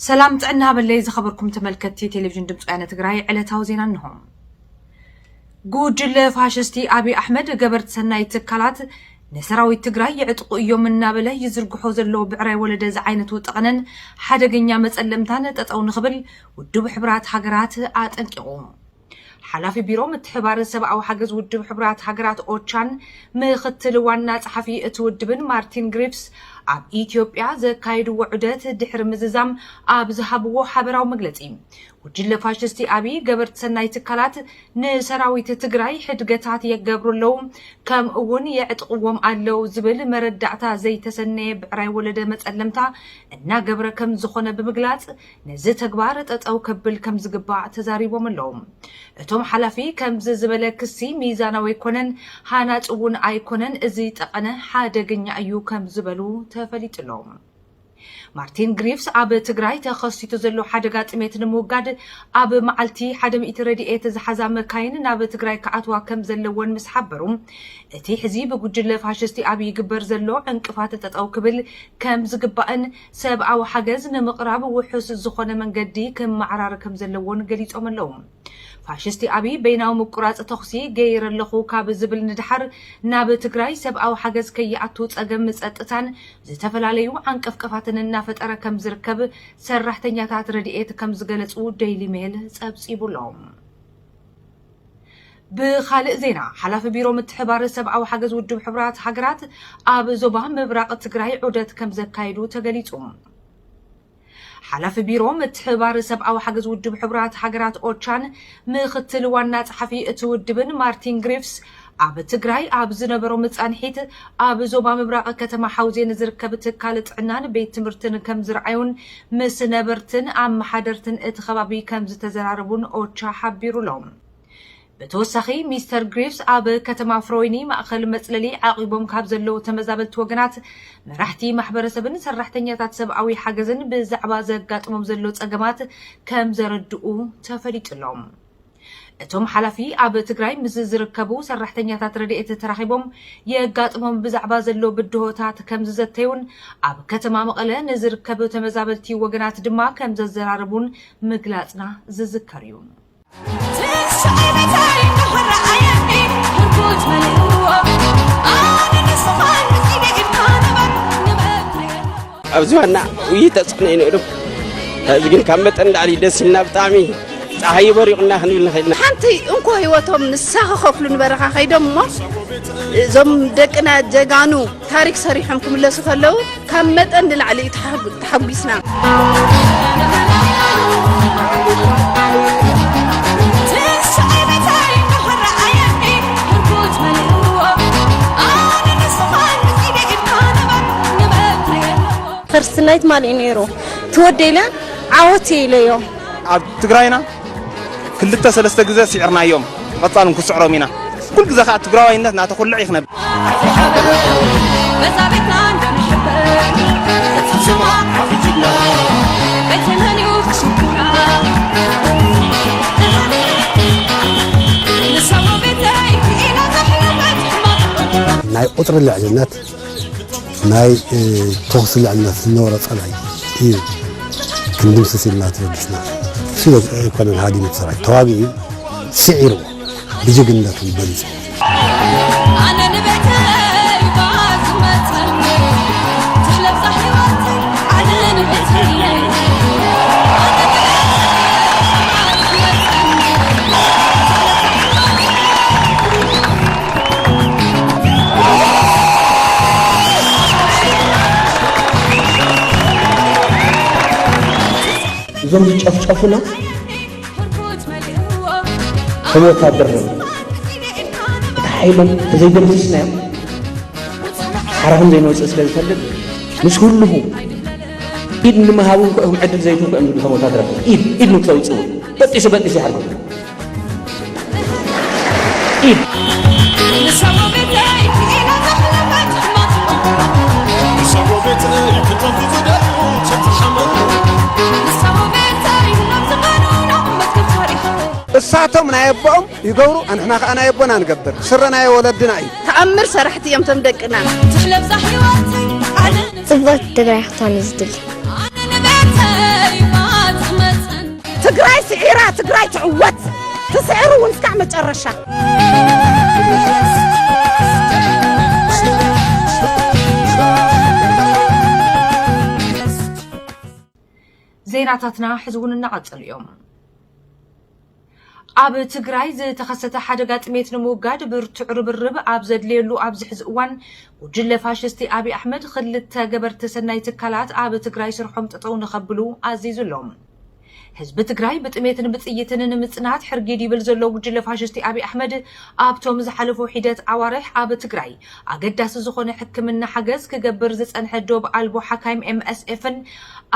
ሰላም ጥዕና በለይ ዝኸበርኩም ተመልከትቲ ቴሌቪዥን ድምፂ ወያነ ትግራይ ዕለታዊ ዜና እንሆ። ጉጅለ ፋሽስቲ ኣብይ ኣሕመድ ገበርቲ ሰናይ ትካላት ንሰራዊት ትግራይ ይዕጥቁ እዮም እናበለ ይዝርግሖ ዘሎ ብዕራይ ወለደ ዝዓይነቱ ጠቐነን ሓደገኛ መፀለምታን ጠጠው ንኽብል ውድብ ሕብራት ሃገራት ኣጠንቂቑ። ሓላፊ ቢሮ ምትሕባር ሰብኣዊ ሓገዝ ውድብ ሕቡራት ሃገራት ኦቻን ምኽትል ዋና ጸሓፊ እቲ ውድብን ማርቲን ግሪፍስ ኣብ ኢትዮጵያ ዘካየድዎ ዑደት ድሕሪ ምዝዛም ኣብ ዝሃብዎ ሓበራዊ መግለጺ፣ ጉጅለ ፋሽስቲ ኣብይ ገበርቲ ሰናይ ትካላት ንሰራዊት ትግራይ ሕድገታት የገብሩ ኣለዉ፣ ከምኡ እውን የዕጥቕዎም ኣለዉ ዝብል መረዳእታ ዘይተሰነየ ብዕራይ ወለደ መጸለምታ እናገብረ ከም ዝኾነ ብምግላጽ፣ ነዚ ተግባር ጠጠው ከብል ከም ዝግባእ ተዛሪቦም ኣለዉ። እቶም ሓላፊ ከምዚ ዝበለ ክሲ ሚዛናዊ ኣይኮነን፣ ሃናጺ እውን ኣይኮነን፣ እዚ ጠቐነ ሓደገኛ እዩ ከም ዝበሉ ተፈሊጡ ኣሎ። ማርቲን ግሪፍስ ኣብ ትግራይ ተኸሲቱ ዘሎ ሓደጋ ጥሜት ንምውጋድ ኣብ መዓልቲ ሓደ ሚእቲ ረድኤት ዝሓዛ መካይን ናብ ትግራይ ክኣትዋ ከም ዘለወን ምስ ሓበሩ፣ እቲ ሕዚ ብጉጅለ ፋሽስቲ ኣብይ ይግበር ዘሎ ዕንቅፋት ጠጠው ክብል ከም ዝግባእን ሰብኣዊ ሓገዝ ንምቕራብ ውሑስ ዝኾነ መንገዲ ክመዓራረ ከም ዘለዎን ገሊጾም ኣለዉ። ፋሽስቲ ኣብይ በይናዊ ምቁራጽ ተኹሲ ገይረ ኣለኹ ካብ ዝብል ንድሓር ናብ ትግራይ ሰብኣዊ ሓገዝ ከይኣቱ ጸገም ጸጥታን ዝተፈላለዩ ዓንቀፍቀፋትን እናፈጠረ ከም ዝርከብ ሰራሕተኛታት ረድኤት ከም ዝገለጹ ዴይሊ ሜል ጸብጺቡ ኣሎ። ብኻልእ ዜና፣ ሓላፊ ቢሮ ምትሕባር ሰብኣዊ ሓገዝ ውድብ ሕቡራት ሃገራት ኣብ ዞባ ምብራቕ ትግራይ ዑደት ከም ዘካየዱ ተገሊጹ። ሓላፊ ቢሮ ምትሕባር ሰብኣዊ ሓገዝ ውድብ ሕቡራት ሃገራት ኦቻን ምኽትል ዋና ጸሓፊ እቲ ውድብን ማርቲን ግሪፍስ ኣብ ትግራይ ኣብ ዝነበሮም ጻንሒት ኣብ ዞባ ምብራቕ ከተማ ሓውዜን ዝርከብ ትካል ጥዕናን ቤት ትምህርትን ከም ዝረኣዩን ምስ ነበርትን ኣመሓደርትን እቲ ከባቢ ከም ዝተዘራረቡን ኦቻ ሓቢሩ ኣሎ። ብተወሳኺ ሚስተር ግሪፍስ ኣብ ከተማ ፍሮይኒ ማእኸል መጽለሊ ዓቒቦም ካብ ዘለዉ ተመዛበልቲ ወገናት መራሕቲ ማሕበረሰብን ሰራሕተኛታት ሰብኣዊ ሓገዝን ብዛዕባ ዘጋጥሞም ዘሎ ጸገማት ከም ዘረድኡ ተፈሊጡ ኣሎ። እቶም ሓላፊ ኣብ ትግራይ ምስ ዝርከቡ ሰራሕተኛታት ረድኤት ተራኺቦም የጋጥሞም ብዛዕባ ዘሎ ብድሆታት ከም ዝዘተዩን ኣብ ከተማ መቐለ ንዝርከቡ ተመዛበልቲ ወገናት ድማ ከም ዘዘራረቡን ምግላጽና ዝዝከር እዩ። ኣብዚ ዋና ውይ ተፅዕኖ ይንእዱ። እዚ ግን ካብ መጠን ላዕሊ ደስ ኢልና ብጣዕሚ ፀሓይ በሪቑና ክንብል ንኽእል ኢና። ሓንቲ እንኮ ህይወቶም ንሳ ክኸፍሉ ንበረኻ ከይዶም እሞ እዞም ደቅና ጀጋኑ ታሪክ ሰሪሖም ክምለሱ ከለዉ ካብ መጠን ንላዕሊ እዩ ተሓጉ-፣ ተሓጒስና። ፈርስት ናይት ማን እዩ ነይሩ? ትወደይ ኢለ ዓወት እየ ኢለዮ። ኣብ ትግራይና ክልተ ሰለስተ ግዜ ስዒርናዮም፣ ብቐጻል እውን ክስዕሮም ኢና። ኩሉ ግዜ ከኣ ትግራዋይነት እናተኹልዕ እዩ ክነብር። ናይ ቁጽሪ ልዕልነት፣ ናይ፣ እ፣ ተኹሲ ልዕልነት ዝነበሮ ጸላኢ እዩ ክንድምስስ ኢልና ተበጊስና። እሱ ኣይኮነን ሃዲሙ እቲ ሰራዊት፣ ተዋጊኡ እዩ፣ ስዒርዎ፣ ብጅግንነቱ በሊጹ። እዞም ዝጨፍጨፉና ከም ወታደር ነው። እቲ ሓይሎም ተዘይደምስስናዮም ሓራኹም ዘይንወፅእ ስለ ዝፈልጥ ምስ ህልኹ ኢድ ንምሃብ እንኳ ኢኹም ዕድል ዘይትህቡ እዮም ዝብሉ ከም ወታደራት። ኢድ፣ ኢድ ንክተውፅኡ በጢሱ፣ በጢሱ ይሓርኩም። ኢድ። እሳቶም ናይ ኣቦኦም ይገብሩ፣ ኣንሕና ከኣ ናይ ኣቦና ንገብር። ስረ ናይ ወለድና እዩ። ተኣምር ሰራሕቲ እዮም እቶም ደቅና። ትሕለብዛ ህይወት ኣነ ጽብቕቲ ትግራይ ክትኮን እዩ ዝድሊ። ኣነ ንቤተይ ትግራይ ስዒራ፣ ትግራይ ትዕወት። ትስዕር እውን እስካዕ መጨረሻ። ዜናታትና ሕዚ እውን እናቐጸሉ እዮም። ኣብ ትግራይ ዝተኸሰተ ሓደጋ ጥሜት ንምውጋድ ብርቱዕ ርብርብ ኣብ ዘድልየሉ ኣብዚ ሕዚ እዋን፣ ጉጅለ ፋሽስቲ ኣብይ ኣሕመድ ክልተ ገበርቲ ሰናይ ትካላት ኣብ ትግራይ ስርሖም ጠጠው ንኸብሉ ኣዚዙ ኣሎ። ህዝቢ ትግራይ ብጥሜትን ብጥይትን ንምጽናት ሕርጊድ ይብል ዘሎ ጉጅለ ፋሽስቲ ኣብይ ኣሕመድ፣ ኣብቶም ዝሓለፉ ሒደት ኣዋርሕ ኣብ ትግራይ ኣገዳሲ ዝኾነ ሕክምና ሓገዝ ክገብር ዝጸንሐ ዶብ ኣልቦ ሓካይም ኤምኤስኤፍን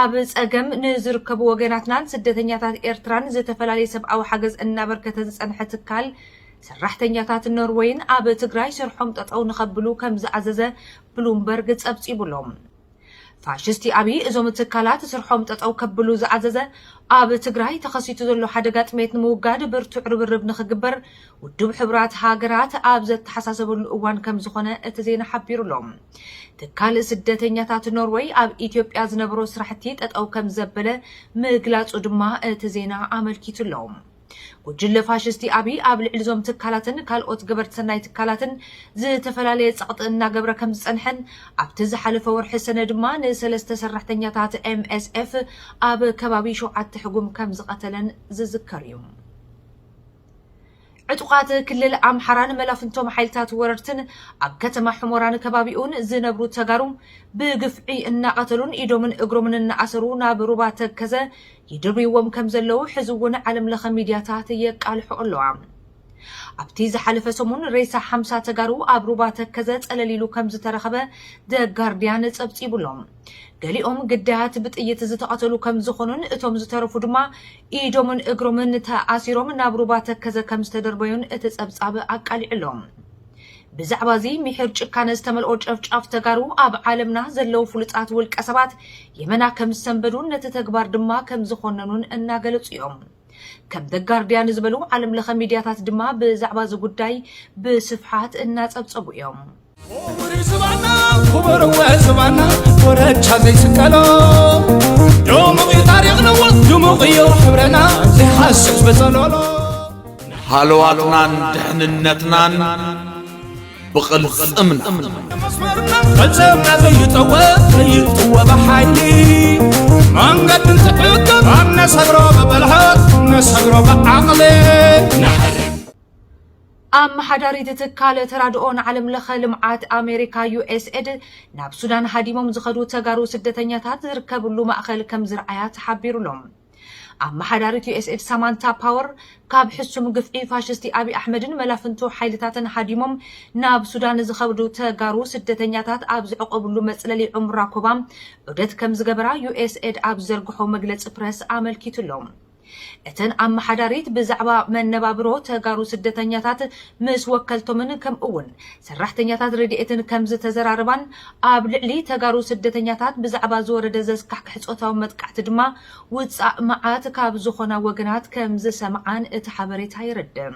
ኣብ ጸገም ንዝርከቡ ወገናትናን ስደተኛታት ኤርትራን ዝተፈላለየ ሰብኣዊ ሓገዝ እናበርከተ ዝጸንሐ ትካል ሰራሕተኛታት ኖርወይን ኣብ ትግራይ ስርሖም ጠጠው ንኸብሉ ከም ዝኣዘዘ ብሉምበርግ ጸብጺቡ ኣሎ። ፋሽስቲ ኣብይ እዞም ትካላት ስርሖም ጠጠው ከብሉ ዝኣዘዘ፣ ኣብ ትግራይ ተኸሲቱ ዘሎ ሓደጋ ጥሜት ንምውጋድ ብርቱዕ ርብርብ ንኽግበር ውድብ ሕቡራት ሃገራት ኣብ ዘተሓሳሰበሉ እዋን ከም ዝኾነ እቲ ዜና ሓቢሩ ኣሎ። ትካል ስደተኛታት ኖርወይ ኣብ ኢትዮጵያ ዝነበሮ ስራሕቲ ጠጠው ከም ዘበለ ምግላጹ ድማ እቲ ዜና ኣመልኪቱ ኣሎ። ጉጅለ ፋሽስቲ ኣብይ ኣብ ልዕሊ እዞም ትካላትን ካልኦት ገበርቲ ሰናይ ትካላትን ዝተፈላለየ ጸቕጢ እናገብረ ከም ዝጸንሐን ኣብቲ ዝሓለፈ ወርሒ ሰነ ድማ ንሰለስተ ሰራሕተኛታት ኤምኤስኤፍ ኣብ ከባቢ ሸውዓተ ሕጉም ከም ዝቐተለን ዝዝከር እዩ። ዕጡቓት ክልል ኣምሓራን መላፍንቶም ሓይልታት ወረርትን ኣብ ከተማ ሕሞራን ከባቢኡን ዝነብሩ ተጋሩ ብግፍዒ እናቐተሉን ኢዶምን እግሮምን እናኣሰሩ ናብ ሩባ ተከዘ ይድርብይዎም ከም ዘለዉ ሕዚ እውን ዓለም ለኸ ሚድያታት የቃልሑ ኣለዋ። ኣብቲ ዝሓለፈ ሰሙን ሬሳ ሓምሳ ተጋሩ ኣብ ሩባ ተከዘ ጸለል ኢሉ ከም ዝተረኸበ ደ ጋርዲያን ጸብጺቡ ኣሎ። ገሊኦም ግዳያት ብጥይት ዝተቐተሉ ከም ዝኾኑን እቶም ዝተረፉ ድማ ኢዶምን እግሮምን ተኣሲሮም ናብ ሩባ ተከዘ ከም ዝተደርበዩን እቲ ጸብጻብ ኣቃሊዑ ኣሎ። ብዛዕባ እዚ ምሒር ጭካነ ዝተመልኦ ጨፍጫፍ ተጋሩ ኣብ ዓለምና ዘለዉ ፍሉጣት ውልቀ ሰባት የመና ከም ዝሰንበዱን ነቲ ተግባር ድማ ከም ዝኾነኑን እናገለጹ እዮም። ከም ደ ጋርዲያን ዝበሉ ዓለም ለኸ ሚድያታት ድማ ብዛዕባ እዚ ጉዳይ ብስፍሓት እናጸብጸቡ እዮም። ክቡር ዝባና ክቡር ወ ዝባና ኮረቻ ዘይስቀሎ ድሙቕ እዩ ታሪኽና ድሙቕ እዩ ሕብረና ዘይሓስስ በጸሎሎ ሃለዋትናን ድሕንነትናን ብቕልጽምና ቀልጽምና ዘይጠወ ዘይጥወ ብሓይሊ መንገዲ እንትዕቅብ ኣብ ነሰግሮ ብብልሓት ነሰግሮ ብዓቕሊ ኣመሓዳሪት ትካል ተራድኦ ንዓለም ለኸ ልምዓት ኣሜሪካ ዩኤስኤድ ናብ ሱዳን ሃዲሞም ዝኸዱ ተጋሩ ስደተኛታት ዝርከብሉ ማእኸል ከም ዝረኣያ ተሓቢሩ ኣሎ። ኣመሓዳሪት ዩኤስኤድ ሳማንታ ፓወር ካብ ሕሱም ግፍዒ ፋሽስቲ ኣብይ ኣሕመድን መላፍንቱ ሓይልታትን ሃዲሞም ናብ ሱዳን ዝኸዱ ተጋሩ ስደተኛታት ኣብ ዝዕቆብሉ መፅለሊ ዑምራ ኮባ ዑደት ከም ዝገበራ ዩኤስኤድ ኣብ ዝዘርግሖ መግለፂ ፕረስ ኣመልኪቱ ኣሎ። እተን ኣመሓዳሪት ብዛዕባ መነባብሮ ተጋሩ ስደተኛታት ምስ ወከልቶምን ከምኡ እውን ሰራሕተኛታት ረድኤትን ከም ዝተዘራረባን ኣብ ልዕሊ ተጋሩ ስደተኛታት ብዛዕባ ዝወረደ ዘስካሕክሕ ፆታዊ መጥቃዕቲ ድማ ውፃእ መዓት ካብ ዝኾና ወገናት ከም ዝሰምዓን እቲ ሓበሬታ የረድእ።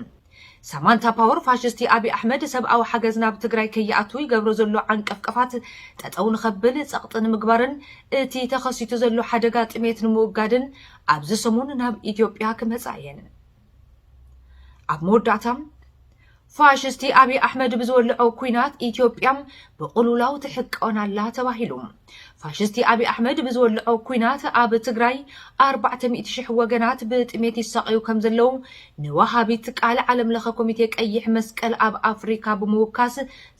ሳማንታ ፓወር ፋሽስቲ ኣብይ ኣሕመድ ሰብኣዊ ሓገዝ ናብ ትግራይ ከይኣቱ ይገብሮ ዘሎ ዓንቀፍቀፋት ጠጠው ንኸብል ጸቕጢ ንምግባርን እቲ ተኸሲቱ ዘሎ ሓደጋ ጥሜት ንምውጋድን ኣብዚ ሰሙን ናብ ኢትዮጵያ ክመጻ እየን። ኣብ መወዳእታ ፋሽስቲ ኣብይ ኣሕመድ ብዝወልዖ ኲናት ኢትዮጵያ ብቕልውላው ትሕቀን ኣላ ተባሂሉ። ፋሽስቲ ኣብይ ኣሕመድ ብዝወልዖ ኲናት ኣብ ትግራይ ኣርባዕተ ሚእቲ ሽሕ ወገናት ብጥሜት ይሳቐዩ ከም ዘለዉ ንወሃቢት ቃል ዓለም ለኸ ኮሚቴ ቀይሕ መስቀል ኣብ ኣፍሪካ ብምውካስ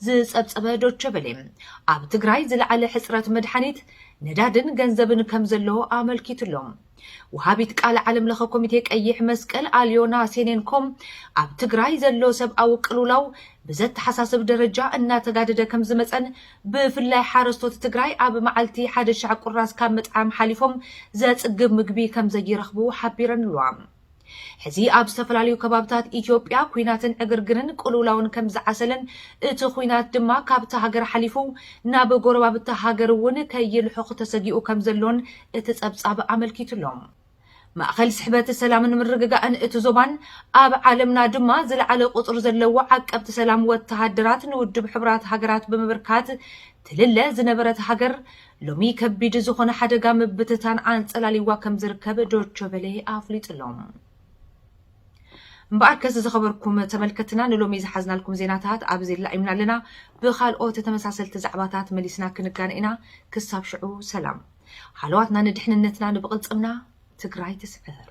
ዝጸብጸበ ዶቸ ቨለ፣ ኣብ ትግራይ ዝለዓለ ሕጽረት መድሓኒት፣ ነዳድን ገንዘብን ከም ዘሎ ኣመልኪቱ ኣሎ። ወሃቢት ቃል ዓለም ለኸ ኮሚቴ ቀይሕ መስቀል ኣልዮና ሴኔንኮም ኣብ ትግራይ ዘሎ ሰብኣዊ ቅልውላው ብዘተሓሳስብ ደረጃ እናተጋደደ ከም ዝመፀን ብፍላይ ሓረስቶት ትግራይ ኣብ መዓልቲ ሓደ ሻዕ ቁራስ ካብ ምጥዓም ሓሊፎም ዘፅግብ ምግቢ ከም ዘይረኽቡ ሓቢረን ኣለዋ። ሕዚ ኣብ ዝተፈላለዩ ከባብታት ኢትዮጵያ ኲናትን ዕግርግርን ቅልውላውን ከም ዝዓሰለን እቲ ኲናት ድማ ካብታ ሃገር ሓሊፉ ናብ ጎረባብቲ ሃገር እውን ከይልሑኽ ተሰጊኡ ከም ዘሎን እቲ ጸብጻብ ኣመልኪቱ ኣሎ። ማእኸል ስሕበት ሰላምን ምርግጋእን እቲ ዞባን ኣብ ዓለምና ድማ ዝለዓለ ቁፅሪ ዘለዎ ዓቀብቲ ሰላም ወተሃደራት ንውድብ ሕቡራት ሃገራት ብምብርካት ትልለ ዝነበረት ሃገር ሎሚ ከቢድ ዝኾነ ሓደጋ ምብትታን ኣንጸላሊዋ ከም ዝርከብ ዶቸ ቨለ ኣፍሊጡ ኣሎ። እምበኣርከስ ዝኸበርኩም ተመልከትና ንሎሚ ዝሓዝናልኩም ዜናታት ኣብዚ ላኢምና ኣለና። ብኻልኦት ተመሳሰልቲ ዛዕባታት መሊስና ክንጋነ ኢና። ክሳብ ሽዑ ሰላም። ሃለዋትና ንድሕንነትና ንብቕልጽምና። ትግራይ ትስዕር።